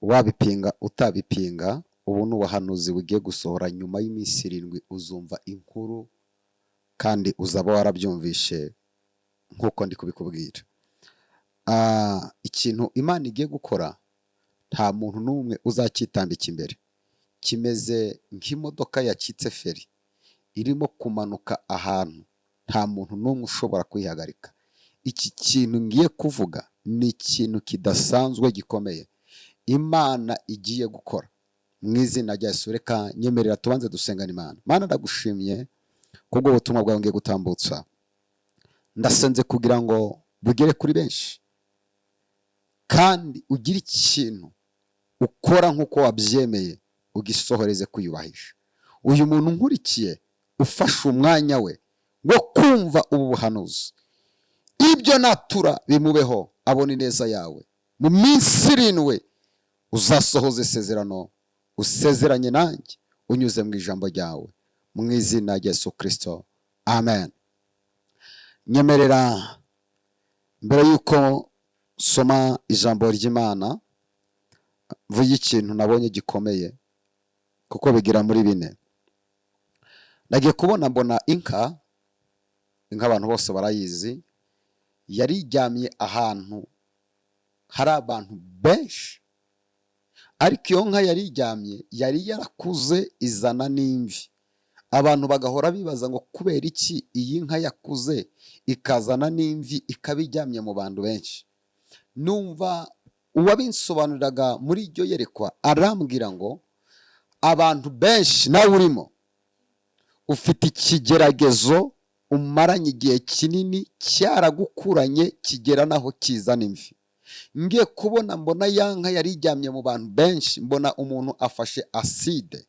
Wabipinga utabipinga, ubu ni ubuhanuzi bugiye gusohora nyuma y'iminsi 7. Uzumva inkuru kandi uzaba warabyumvishe nk'uko ndi kubikubwira. Ikintu Imana igiye gukora, nta muntu n'umwe uzacyitambika imbere. Kimeze nk'imodoka yacitse feri irimo kumanuka ahantu, nta muntu n'umwe ushobora kuyihagarika. Iki kintu ngiye kuvuga ni ikintu kidasanzwe gikomeye Imana igiye gukora mu izina rya Yesu. Reka nyemerera tubanze dusengana Imana. Mana, ndagushimye kubwo butumwa bwawe ngiye gutambutsa. Ndasenze kugira ngo bugere kuri benshi kandi ugire ikintu ukora nk'uko wabyemeye, ugisohoreze kwiyubahisha. Uyu muntu nkurikiye ufashe umwanya we wo kumva ubu buhanuzi, ibyo natura bimubeho, abona ineza yawe. Mu minsi 7 uzasohoza isezerano usezeranye nanjye unyuze mu ijambo ryawe, mu izina rya Yesu Kirisito, amen. Nyemerera mbere y'uko soma ijambo ry'Imana mvuge ikintu nabonye gikomeye, kuko bigira muri bine. Nagiye kubona mbona inka. Inka abantu bose barayizi. Yari iryamye ahantu hari abantu benshi, ariko iyo nka yari iryamye yari yarakuze izana n'imvi. Abantu bagahora bibaza ngo kubera iki iyi nka yakuze ikazana n'imvi, ikaba iryamye mu bantu benshi? Numva uwabinsobanuriraga muri iryo yerekwa arambwira ngo abantu benshi, nawe urimo, ufite ikigeragezo umaranye igihe kinini, cyaragukuranye kigera naho kizana imvi. Ngiye kubona mbona ya nka yari iryamye mu bantu benshi, mbona umuntu afashe acide,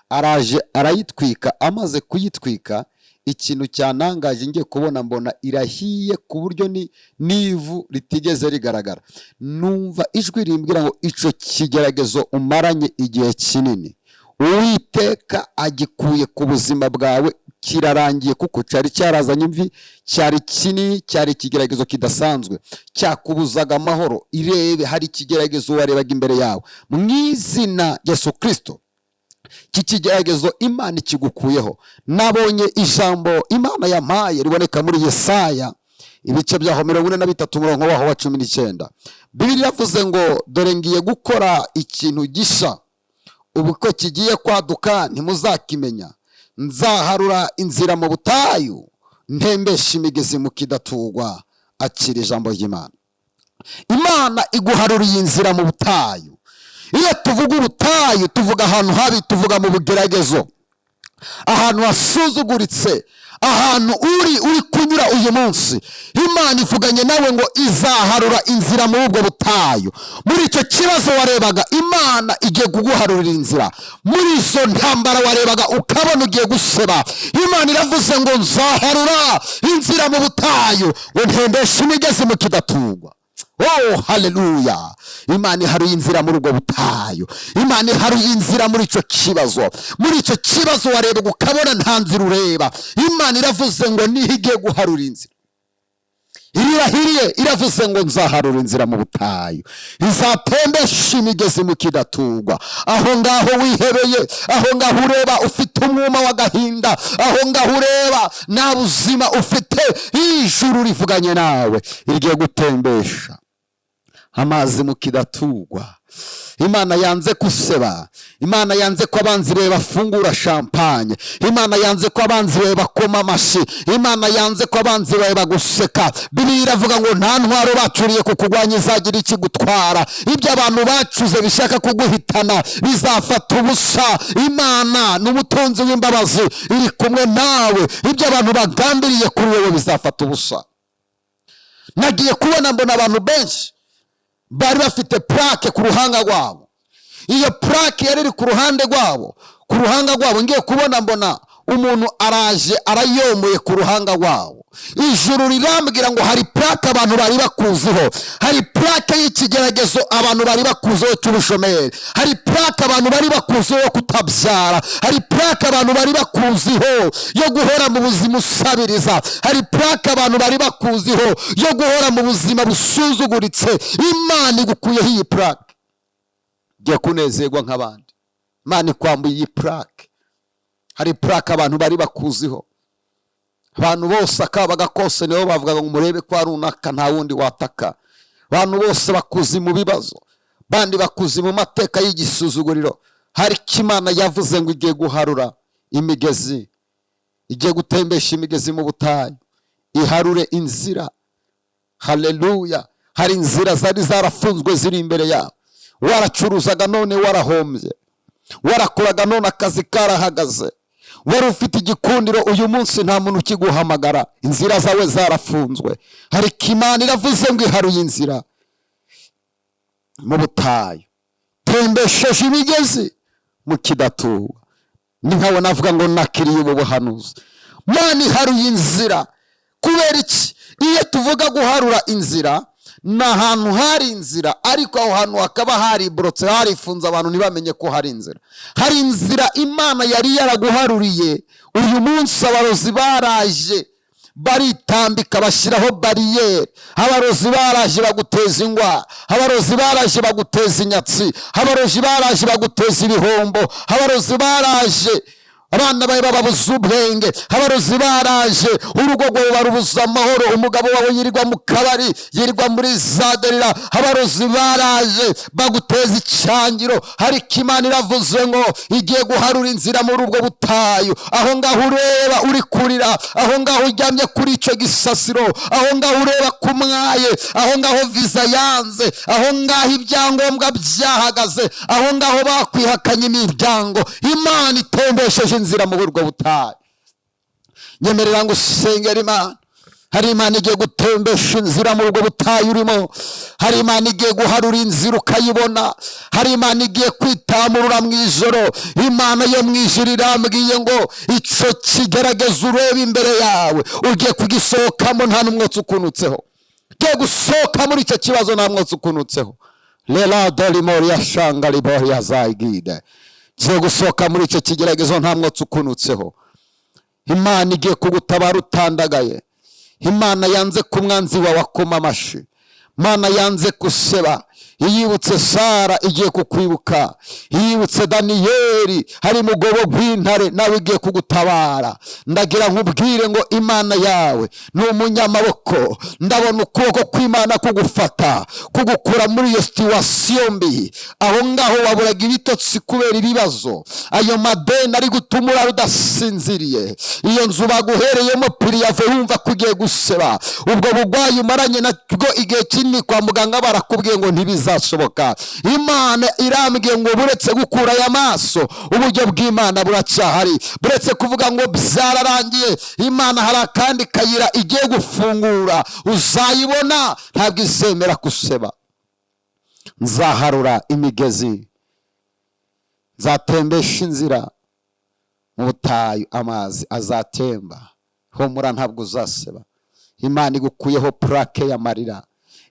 araje arayitwika. Amaze kuyitwika, ikintu cyanangaje, ngiye kubona mbona irahiye ku buryo ni n'ivu ritigeze rigaragara. Numva ijwi rimbwira ngo icyo kigeragezo umaranye igihe kinini, Uwiteka agikuye ku buzima bwawe, kirarangiye, kuko cyari cyarazanye imvi, cyari kinini, cyari ikigeragezo kidasanzwe cyakubuzaga amahoro. Irebe, hari ikigeragezo warebaga imbere yawe. Mu izina rya Yesu Kirisito, iki kigeragezo Imana ikigukuyeho. Nabonye ijambo Imana yampaye riboneka muri Yesaya, ibice byaho 43, umurongo waho wa 19. Bibiliya iravuze ngo: "Dore ngiye gukora ikintu gisha, ubu ko kigiye kwaduka ntimuzakimenya? Nzaharura inzira mu butayu, ntembesha imigezi mu kidatugwa." Akira ijambo ry'Imana. Imana iguharuriye inzira mu butayu. Iyo tuvuga ubutayu, tuvuga ahantu habi, tuvuga mu bugeragezo, ahantu hasuzuguritse, ahantu uri kunyura uyu munsi. Imana ivuganye nawe ngo izaharura inzira muri ubwo butayu. Muri icyo kibazo warebaga, Imana igiye kuguharurira inzira. Muri izo ntambara warebaga ukabona ugiye guseba, Imana iravuze ngo nzaharura inzira mu butayu, ngo ntembeshe imigezi mu kidatugwa. Oh, haleluya! Imana iharuye inzira muri ubwo butayu. Imana iharuye inzira muri icyo kibazo. Muri icyo kibazo wareba ukabona nta nzira ureba, Imana iravuze ngo niho igiye guharura inzira. Irahiriye, iravuze ngo nzaharura inzira mu butayu, izatembesha imigezi mu kidatugwa. Aho ngaho wihebeye, aho ngaho ureba ufite umwuma w'agahinda, aho ngaho ureba nta buzima ufite, ijuru rivuganye nawe, rigiye gutembesha amazi mu kidatugwa. Imana yanze guseba. Imana yanze ko abanzi bawe bafungura champagne. Imana yanze ko abanzi bawe bakoma amashyi. Imana yanze ko abanzi bawe baguseka. Bibiliya iravuga ngo nta ntwaro bacuriye ku kurwanya izagira ikigutwara. Ibyo abantu bacuze bishaka kuguhitana bizafata ubusa. Imana ni umutunzi w'imbabazi, iri kumwe nawe. Ibyo abantu bagambiriye kuri wowe bizafata ubusa. Nagiye kubona mbona abantu benshi bari bafite plaque ku ruhanga rwabo. Iyo plaque yari iri ku ruhande rwabo, ku ruhanga rwabo. Ngiye kubona mbona umuntu araje arayomoye ku ruhanga rwabo. Ijuru rirambwira ngo hari plaque abantu bari bakuziho, hari plaque y'ikigeragezo abantu bari bakuziho cy'ubushomeri, hari plaque abantu bari bakuziho yo kutabyara, hari plaque abantu bari bakuziho yo guhora mu buzima usabiriza, hari plaque abantu bari bakuziho yo guhora mu buzima busuzuguritse. Imana igukuyeho iyi plaque. Ugiye kunezerwa nk'abandi. Imana ikwambuye iyi plaque. Hari plaque abantu bari bakuziho, abantu bose akabaga kose nibo bavugaga ngo murebe ko runaka, nta wundi wataka. Abantu bose bakuzi mu bibazo, bandi bakuzi mu mateka y'igisuzuguriro. Hari icyo Imana yavuze ngo igiye guharura imigezi, igiye gutembesha imigezi mu butayu, iharure inzira. Haleluya! Hari inzira zari zarafunzwe ziri imbere yawe. Waracuruzaga none warahombye, warakoraga none akazi karahagaze, wari ufite igikundiro, uyu munsi nta muntu ukiguhamagara, inzira zawe zarafunzwe. Ariko Imana iravuze ngo iharuye inzira mu butayu, tembesheje imigezi mu kidatuwe. Ni nkawe navuga ngo nakiriye ubu buhanuzi. Mana iharuye inzira. Kubera iki? Iyo tuvuga guharura inzira, ni ahantu hari inzira, ariko aho hantu hakaba hariborotse, harifunze, abantu ntibamenye ko hari inzira. Hari inzira Imana yari yaraguharuriye. Uyu munsi abarozi baraje baritambika, bashyiraho bariyeri. Abarozi baraje baguteza ingwara, abarozi baraje baguteza inyatsi, abarozi baraje baguteza ibihombo, abarozi baraje abana bawe bababuza ubwenge, abarozi baraje urugo rwawe barubuza amahoro, umugabo wawe yirirwa mu kabari, yirirwa muri za derira. Abarozi baraje baguteza icyangiro, ariko Imana iravuze ngo igiye guharura inzira muri ubwo butayu. Aho ngaho ureba uri kurira, aho ngaho uryamye kuri icyo gisasiro, aho ngaho ureba ku mwaye, aho ngaho viza yanze, aho ngaho ibyangombwa byahagaze, aho ngaho bakwihakanye imiryango, Imana itembesheje inzira mu burwo butayu. Nyemerera ngo usengere Imana. Hari Imana igiye gutembesha inzira mu ubwo butayu urimo. Hari Imana igiye guharura inzira ukayibona. Hari Imana igiye kwitamurura mu ijoro. Imana yo mu ijoro irambwiye ngo icyo kigerageza ureba imbere yawe, ugiye kugisohokamo nta n'umwotsi ukunutseho. Ugiye gusohoka muri icyo kibazo nta mwotsi ukunutseho. Rera dorimori shanga ribori zayigide. Ugiye gusohoka muri icyo kigeragezo nta mwotsi ukunutseho. Imana igiye kugutabara utandagaye. Imana yanze ku mwanzi wawe akoma amashi. Imana yanze guseba. Iyibutse Sara, igiye kukwibuka. Iyibutse Daniyeli hari mugobo gw'intare, nawe igiye kugutabara. Ndagira nkubwire ngo Imana yawe ni umunyamaboko. Ndabona ukuboko kw'Imana kugufata, kugukura muri iyo situation mbi. Aho ngaho waburaga ibitotsi kubera ibibazo, ayo madeni ari gutuma urara udasinziriye, iyo nzu baguhereyemo préavis wumva ko ugiye guseba, ubwo bugwayi umaranye nabwo igihe kinini kwa muganga barakubwiye ngo ntibizashoboka. Imana irambwiye ngo buretse gukura aya maso, uburyo bw'Imana buracyahari. Buretse kuvuga ngo byararangiye, Imana hari akandi kayira igiye gufungura, uzayibona, ntabwo izemera guseba. Nzaharura imigezi, nzatembesha inzira mu butayu, amazi azatemba. Humura, ntabwo uzaseba. Imana igukuyeho plaque y'amarira,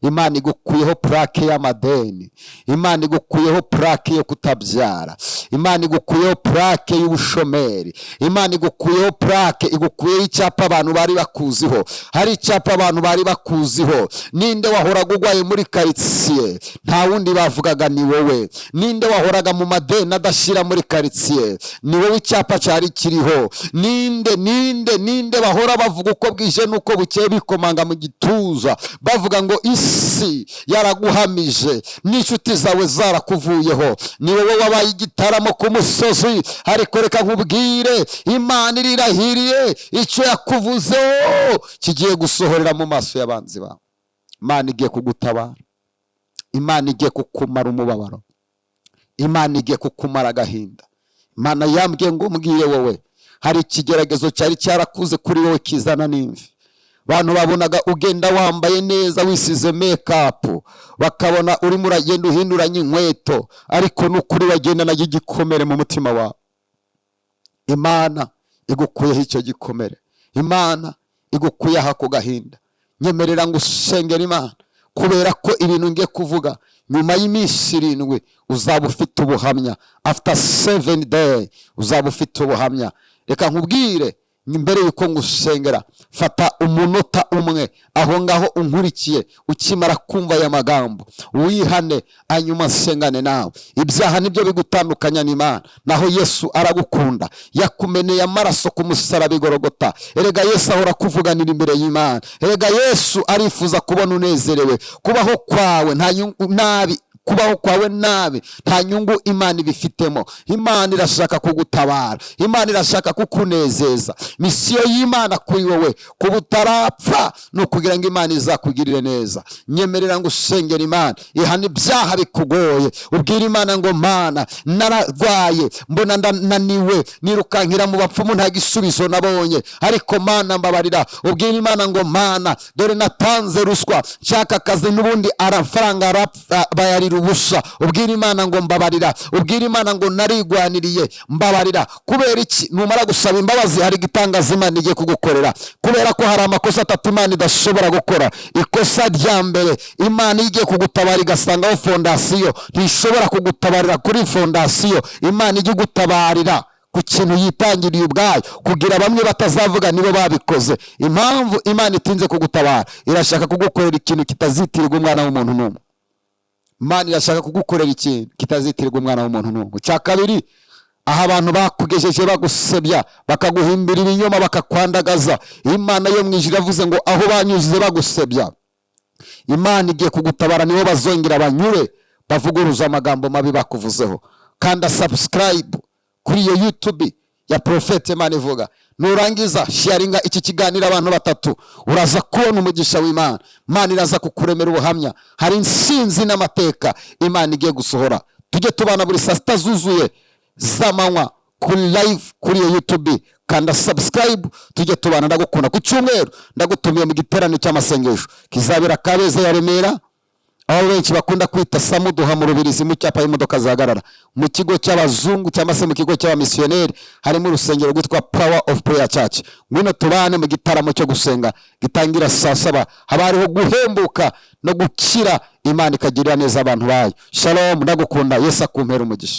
Imana igukuyeho plaque y'amadeni, Imana igukuyeho plaque yo kutabyara, Imana igukuyeho plaque y'ubushomeri, Imana igukuyeho plaque, igukuyeho icyapa abantu bari bakuziho. Hari icyapa abantu bari bakuziho. Ninde wahoraga ugwaye muri karitsiye? Nta wundi bavugaga, ni wowe. Ninde wahoraga mu madeni adashyira muri karitsiye? Ni wowe icyapa cyari kiriho. Ninde, ninde, ninde bahora bavuga uko bwije n'uko bukeye, bikomanga mu gituza, bavuga ngo isi yaraguhamije n'inshuti zawe zarakuvuyeho? Ni wowe wabaye igitaramo ku musozi. Ariko reka nkubwire, Imana irirahiriye, icyo yakuvuzeho kigiye gusohorera mu maso y'abanzi bawe. Imana igiye kugutabara, Imana igiye kukumara umubabaro, Imana igiye kukumara agahinda. Imana yambwiye ngo mbwire wowe, hari ikigeragezo cyari cyarakuze kuri wowe kizana n'imvi. Abantu babonaga ugenda wambaye neza, wisize make-up, bakabona urimo uragenda uhinduranya inkweto, ariko n'ukuri wagendanaga igikomere mu mutima wawe. Imana igukuyeho icyo gikomere, Imana igukuyeho ako gahinda. Nyemerera ngo usengere Imana, kubera ko ibintu ngiye kuvuga, nyuma y'iminsi 7 uzaba ufite ubuhamya. After 7 day uzaba ufite ubuhamya. Reka nkubwire, Mbere yuko ngusengera, fata umunota umwe aho ngaho unkurikiye. Ukimara kumva aya magambo, wihane, hanyuma nsengane nawe. Ibyaha nibyo bigutandukanya n'Imana, naho Yesu aragukunda, yakumeneye amaraso ku musaraba i Gorogota. Erega Yesu ahora kuvuganira imbere y'Imana. Erega Yesu arifuza kubona unezerewe. Kubaho kwawe nta nyungu nabi, kubaho kwawe nabi nta nyungu Imana ibifitemo. Imana irashaka kugutabara, Imana irashaka kukunezeza. Mission y'Imana kuri wowe kuba utarapfa ni ukugira ngo Imana izakugirire neza. Nyemerera ngo usengere Imana, ihana ibyaha bikugoye. Ubwire Imana ngo: "Mana, nararwaye, mbona ndananiwe, nirukankira mu bapfumu, nta gisubizo nabonye, ariko Mana, mbabarira." Ubwire Imana ngo: "Mana, dore natanze ruswa nshaka akazi, n'ubundi amafaranga arapfa, bayarira ubusa." Ubwire Imana ngo: "Mbabarira." Ubwire Imana ngo: "Narigwaniriye, mbabarira." Kubera iki? Numara gusaba imbabazi, hari igitangaza Imana igiye kugukorera, kubera ko hari amakosa atatu Imana idashobora gukora. Ikosa rya mbere, Imana iyo igiye kugutabara igasangaho fondation, ntishobora kugutabarira kuri fondation. Imana ijya igutabarira ku kintu yitangiriye ubwayo, kugira bamwe batazavuga nibo babikoze. Impamvu Imana itinze kugutabara, irashaka kugukorera ikintu kitazitirirwa umwana w'umuntu n'umwe. Imana irashaka kugukorera ikintu kitazitirirwa umwana w'umuntu n'umwe. Cya kabiri, aho abantu bakugejeje bagusebya, bakaguhimbira ibinyoma, bakakwandagaza, Imana yo mu ijuru iravuze ngo aho banyuze bagusebya, Imana igiye kugutabara, nibo bazongera banyure bavuguruza amagambo mabi bakuvuzeho. Kanda subscribe kuri iyo YouTube ya Prophète Manivuga. Nurangiza, sharinga iki kiganiro abantu batatu, uraza kubona umugisha w'Imana. Imana iraza kukuremera ubuhamya. Hari insinzi n'amateka Imana igiye gusohora. Tujye tubana buri saa 6 zuzuye z'amanywa kuri live kuri iyo YouTube. Kanda subscribe, tujye tubana. Ndagukunda. Ku cyumweru ndagutumiye mu giterane cy'amasengesho kizabera Kabeza ya Remera, aho benshi bakunda kwita Samuduha, mu Rubirizi, mu cyapa y'imodoka zihagarara, mu kigo cy'abazungu cyangwa se mu kigo cy'abamisiyoneri, harimo urusengero rwitwa Power of Prayer Church. Ngwino tubane mu gitaramo cyo gusenga gitangira saa 7. Haba hariho guhembuka no gukira, Imana ikagirira neza abantu bayo. Shalom, ndagukunda. Yesu akumpera umugisha.